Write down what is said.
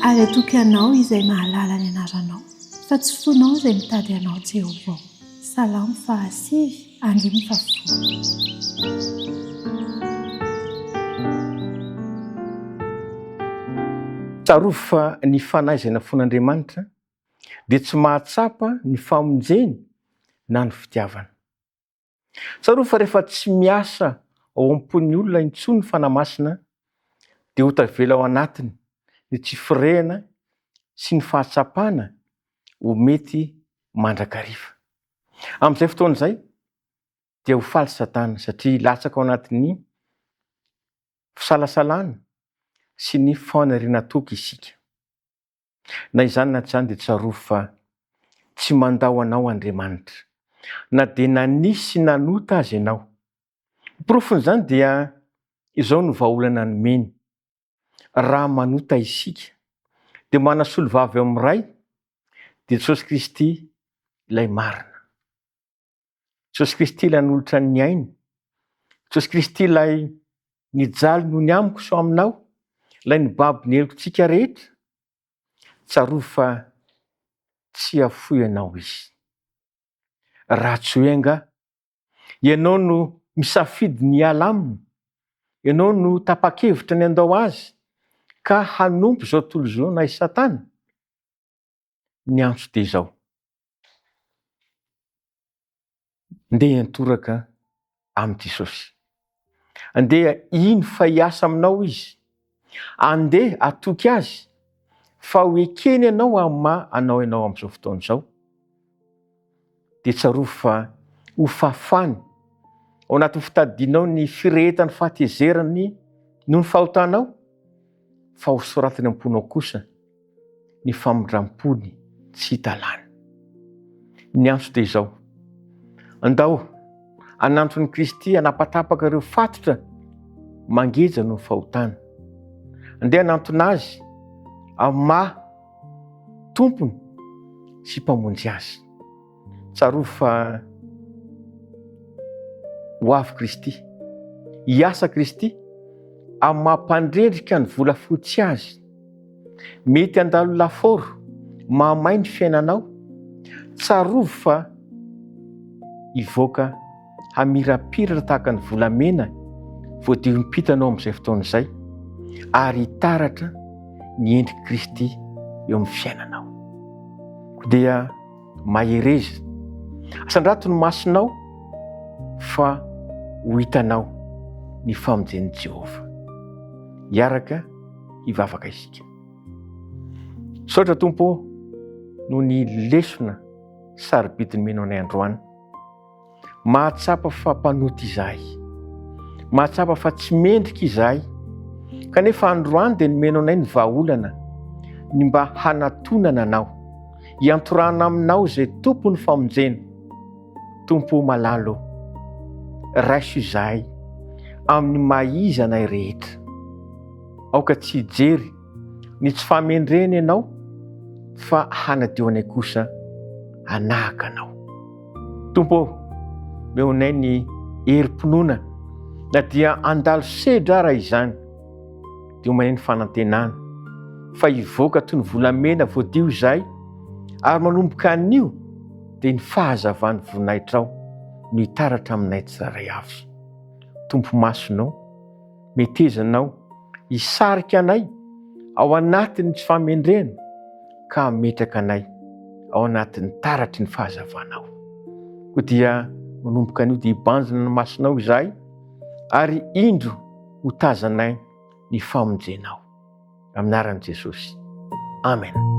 Ary hatoky Anao izay mahalala ny anaranao, fa tsy fonao izay mitady Anao, Jehovah ô. Salamo fahasivy, andininy fahafolo. Tsarovy fa ny fanahy izay nafoin'Andriamanitra dia tsy mahatsapa ny famonjeny na ny fitiavana. Tsarovy fa rehefa tsy miasa ao am-pon'ny olona intsony ny Fanahy Masina dia ho tavela ao anatiny ny tsy firehana sy ny fahatsapana ho mety mandrakariva. Amin'izay fotoana izay dia ho faly Satana satria hilatsaka ao anatin'ny fisalasalana sy ny faniriana toky isika. Na izany na tsy izany dia tsarovy fa tsy mandao anao Andriamanitra, na dia nanisy sy nanota aza ianao. Ny porofon'izany dia izao no vahaolana nomeny, raha manota isika dia manasolo vava eo amin'ny Ray, dia Jesosy Kristy ilay marina. Jesosy Kristy ilay nanolotra ny ainy. Jesosy Kristy ilay nijaly noho ny amiko sy aminao, ilay nibaby ny helokontsika rehetra. Tsarovy fa tsy hafoy anao Izy. Raha tsy hoe angaha ianao no misafidy ny hiala aminy, ianao no tapa-kevitra ny handao Azy ka hanompo izao tontolo izao na i Satana. Ny antso dia izao. Ndeha hiantoraka amin'i Jesosy. Andeha hino fa hiasa aminao Izy. Andeha hatoky Azy fa ho ekeny ianao amin'ny maha anao ianao amin'izao fotoana izao. Dia tsarovy fa ho fafany ao anatin'ny fitadidianao ny firehetan'ny fahatezerany noho ny fahotanao, fa ho soratany am-ponao kosa ny famindram-pony tsy hita lany. Ny antso dia izao, Andao hananton'i Kristy hanapatapaka ireo fatotra mangeja noho ny fahotana. Andeha hanantona Azy amin'ny maha Tompony sy Mpamonjy azy. Tsarovy fa ho avy Kristy, hiasa Kristy amin'ny maha mpandrendrika ny volafotsy azy. Mety handalo lafaoro mahamay ny fiainanao, tsarovy fa hivoaka hamirapiratra tahaka ny volamena voadio impita anao amin'izay fotoana izay ary hitaratra ny endrik'i Kristy eo amin'ny fiainanao. Koa dia mahereza, asandrato ny masonao fa ho hitanao ny famonjen'i Jehovah. Hiaraka hivavaka isika. Misaotra Tompo ô noho ny lesona sarobidy nomenao anay androany. Mahatsapa fa mpanota izahay. Mahatsapa fa tsy mendrika izahay. Kanefa androany dia nomenao anay ny vahaolana ny mba hanatonana anao, hiantorahana aminao izay Tompon'ny famonjena. Tompo malala ô, raiso izahay amin'ny maha izy anay rehetra. Aoka tsy hijery ny tsy fahamendrehana ianao fa hanadio anay kosa hanahaka anao. Tompo ô, omeo anay ny herim-pinoana na dia handalo sedra ara izany, dia omenay ny fanantenana fa hivoaka toy ny volamena voadio izahay ary manomboka anio dia ny fahazavan'ny voninahitrao no hitaratra aminay tsirairay avy. Tompo masina ô, metezanao hisarika anay ao anatin'ny tsy fahamendrehana ka hametraka anay ao anatin'ny taratry ny fahazavanao. Koa dia manomboka anio dia hibanjina ny masonao izahay ary indro ho tazanay ny famonjenao. Amin'ny anaran'i Jesosy. Amen.